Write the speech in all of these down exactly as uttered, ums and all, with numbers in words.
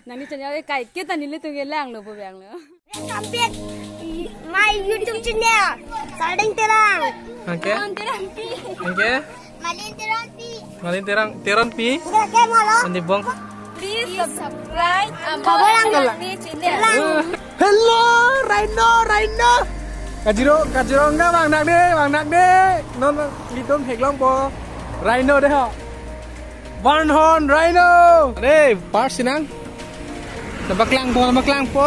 Nangli channel ke kaiketa nelitum ke langlo pu bang lo. Welcome back my YouTube channel. Sarding Terang. Anke? Terang Pi. Anke? Malin Terang Pi. Malin Terang, Terang Pi. Enggak, kayak malah. Andi bong. Please subscribe Abang Terang Pi channel. Hello, Rhino, Rhino. Kajirong, Kaziranga vangnak de, vangnak de. Non, non, nelitum theklongpo. Rhino de ho. One horn rhino. Re, par sinang. Nangpaklangpo, nangpaklangpo.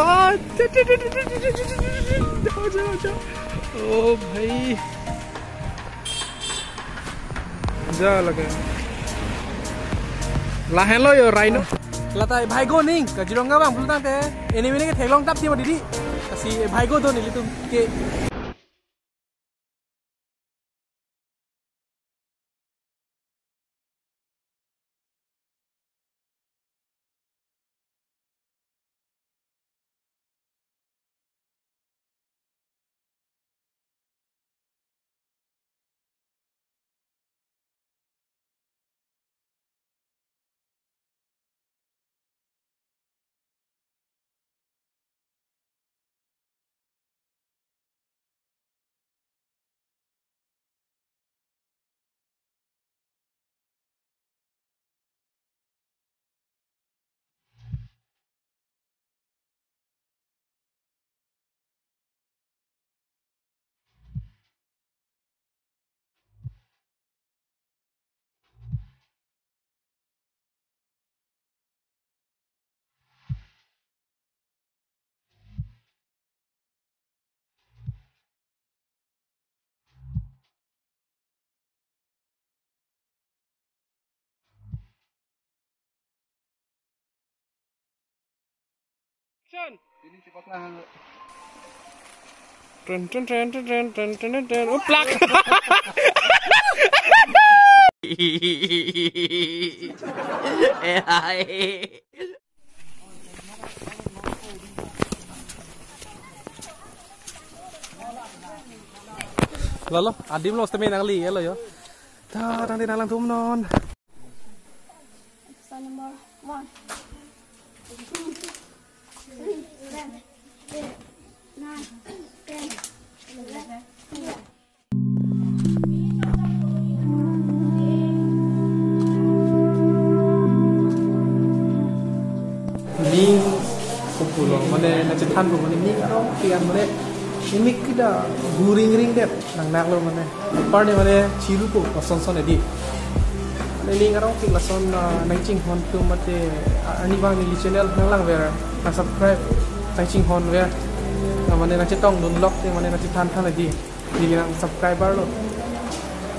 Oh, bhai. Ja lage. Lahenlo yo rhino. Lata bhai go ning, Kaziranga vang pulo tangte. Ini mini ke theklong tap ti ma didi. Lasi bhai go do nelitum ke. Action. Tren, tren, tren. Uplak. Lalo, adim lo sitame nangli, elo yo. Ta, tangte nanglang tum non. Exercise number one. Two, three, eleven, eight, nine, ten, eleven, twelve. Ning kopulo, mane nangchethanpo, mane ning arong pian, mane imik kida guring ring det nangnaklo mane. Apar ne mane chirupo, lason son edi. Mane ning arong pik lason, ah, nangchinghon atum mate, ah, arnivang neli channel nanglangver, nang subscribe, nangchinghonver. Ah, mane nangchetongdun lok te mane nangchethan than edi. Neli nang subscriber lo.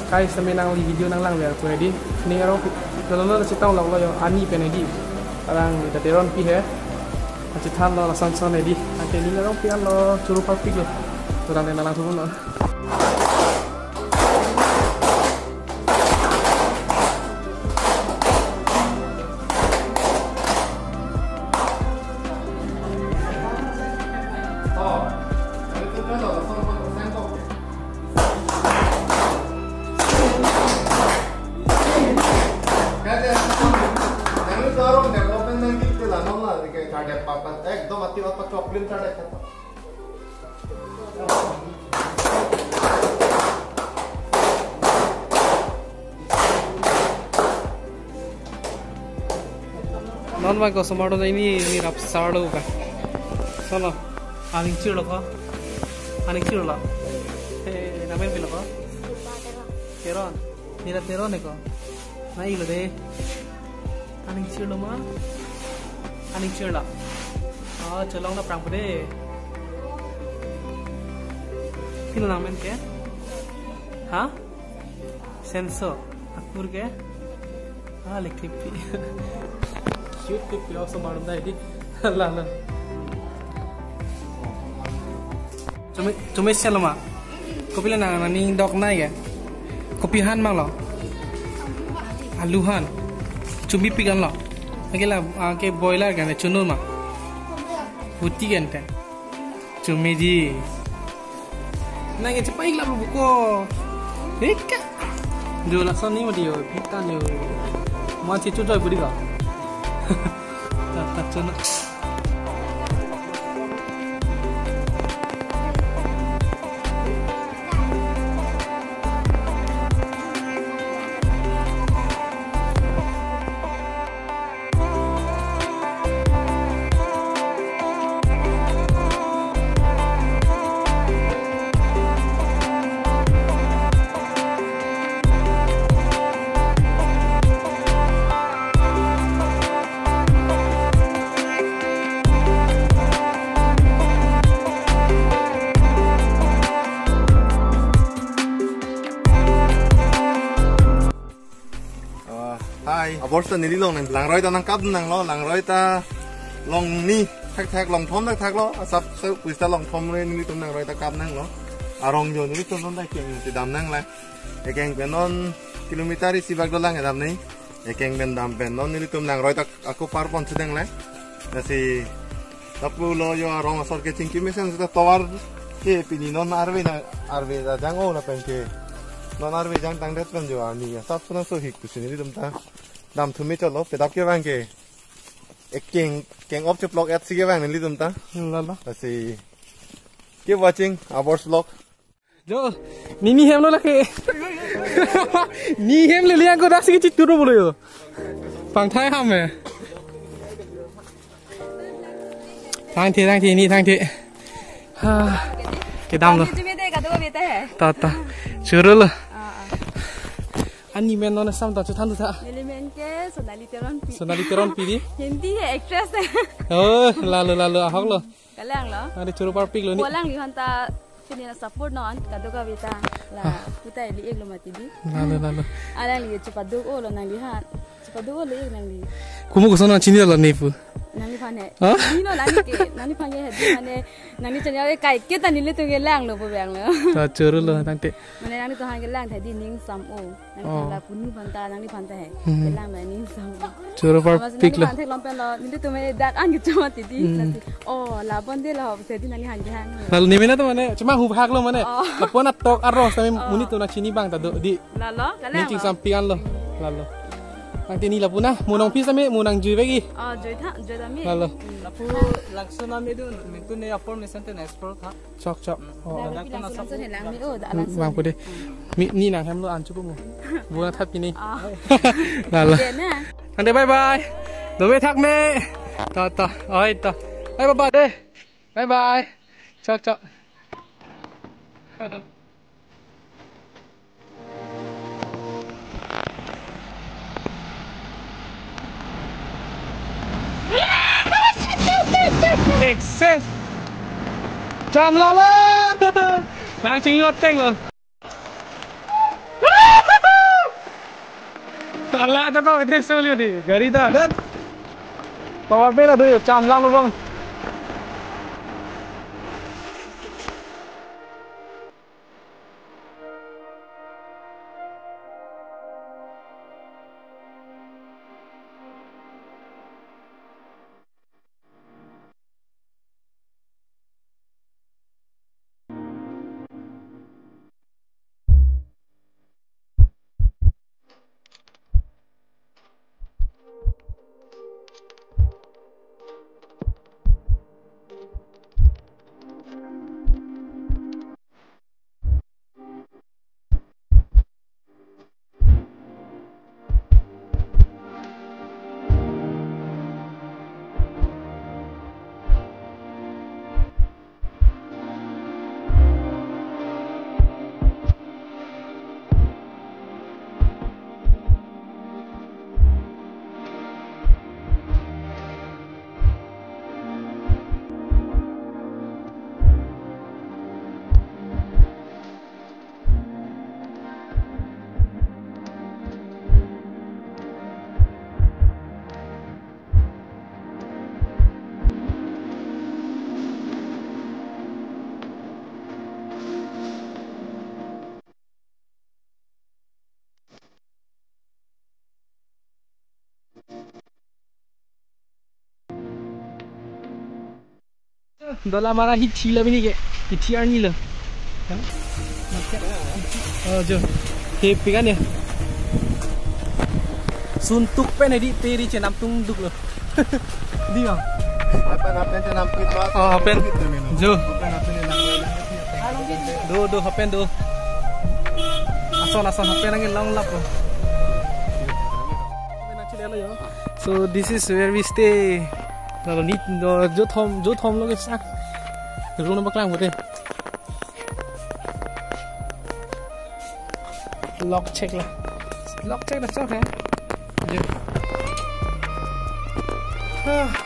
Kai sitame nangli video nanglangver pu edi. Ning arong pik. Lalo lo chetong loklo yo ani pen edi. Arang ni Teron Pi he. Nangchethanlo lason son edi. Anke ning arong pianlo, churu parpiklo. Turan nanglang turun lo. একদম আতি অত চকলেট ছাড়া খেত। Non bang ko somar do ini, ini rap sarlo ka. Sono. Aning chirlo ko. Aning chirlo. Eh, nangmen pilo ko? Teron. Nila Teron ne ko. Nai lo de. Aning chirlo ma? Aning chirlo. Oh, cholong na prang pede. Pino nangmen ke? Ha? Senso. Akur ke? Ah, Electric Pi. Cute Pi, Pi also marunda edi. La, la. Chumi, chumi seloma. Kopi le nang, nang ning dok nai ke. Kopi han mang lo. Alu han. Chumi pi kan lo. Ake la, ake boiler kan, chunur ma. Buti kan te. Chumi ji. Nang ke cepai la buko. Eka. Jo lason ni ma dio, pitan yo. Ma chichu joy budi ka. Ah, hai, abor ta neli along nang langroi ta nangkap nanglo, langroi ta along ni thakthak, along thom thakthak lo, asap se puista along thom re nelitum langroi ta kap nanglo. Arong jo nelitum non ta keng si dam nanglang. Ekeng pen non kilometer isi bak dolang kedam ni. Ekeng pen dam pen non nelitum langroi ta ako par pon sedeng lang. Lasi lapulo jo arong asor ke chingki mesen seta tovar ke pini non arve na arve ta jang-o lapen ke. Non arve jangtang det pen jo arni asap sona so hik pusi nelitum ta dam thumi cholo, pedap kevang ke. Ekeng keng op cheplok et si kevang nelitum ta. Lalo. Lasi keep watching Abor's vlog. Jo, nini hem lo lake. Ni hem le liang ko dak si kechituro bolo jo. Pangthai ham eh. Thangthe, thangthe, ni thangthe. Ha. Kedam lo. Kami tu mede kado beta hai. Ta, ta. Choro lo. Ah, ah. Ani men non sam ta chu than ta. Neli men ke Sonali Teronpi. Sonali Teronpi di? Hindi hai, actress hai. Oh, lalo, lalo, ahok lo. Kalang lo. Ade choro parpik lo ni. Ko alangliphan ta pini na support non, kado kaveta. La, ah, puta ili ek lo mati di. Lalo, lalo. Alangli chepaduk-o lo nangliphan. Chepaduk-o lo ik nangli. Komo koson nangchinilo ne pu? Nangliphan hai. Ha? Ni no nangli ke, nangliphan ke hai di mane, nangli channel ke kai ke ta nelitum ke lang lo pu bang lo. Ta choro lo tangte. Mane nanglitum han ke lang tha di ning sam-o. Nangli Oh. Thang la punu phanta, nangliphan ta hai. Hmm. Kelang la ning sam. Choro parpik lo. Nangli thek lom pen lo, nelitum me dak an kecho mati di. Hmm. Lasi, oh, la bon de lo, se di nangli han ke han. Lalo ni mena to mane, cuma hubhak lo mane. Oh. Apon atok arong sami Oh. monit to nangchini abang ta do di. Lalo, kalang Ningting lo. Samping an lo. Lalo. Nangtini lapu na, mo nangpi sami, mo nangjui vek i. Oh, jui tha, jui tha mi. Lalo. Lapu langsung na me dun, me tu ne apor me senten explore tha. Chok, chok. Oh, oh. Lapu langsung langsung he lang mi, oh, da langsung. Bang pu de. Mi, ni nang hem lo an chupu mo. Bona thap kini. Oh. Lalo. Dena. Ante bye bye. Dome thak me. Ta, ta. Oi, ta. Bye bye de. Bye bye. Chok, chok. Excess. Cham lalo. Nang chingyo teng lo. Tala ta ko ite soli di. Gari ta. Power bank la do yo, cham lang lo bang. Dola mara hithi la bini ke. Hithi arni lo. Oh, jo. He pikan ya. Suntuk pen edi teri chenam tungduk lo. Di bang. Half pant, half pant, half pant. Oh, half pant. Jo. Half pant, half pant, half pant. Do, do, half pant do. Ason, ason, half pant nangji long lap. So this is where we stay. Lalo ni, do, jo thom, jo thom lo kesa. Room number klang bote. Lock check la. Lock check la chok hai. Jo. Ah.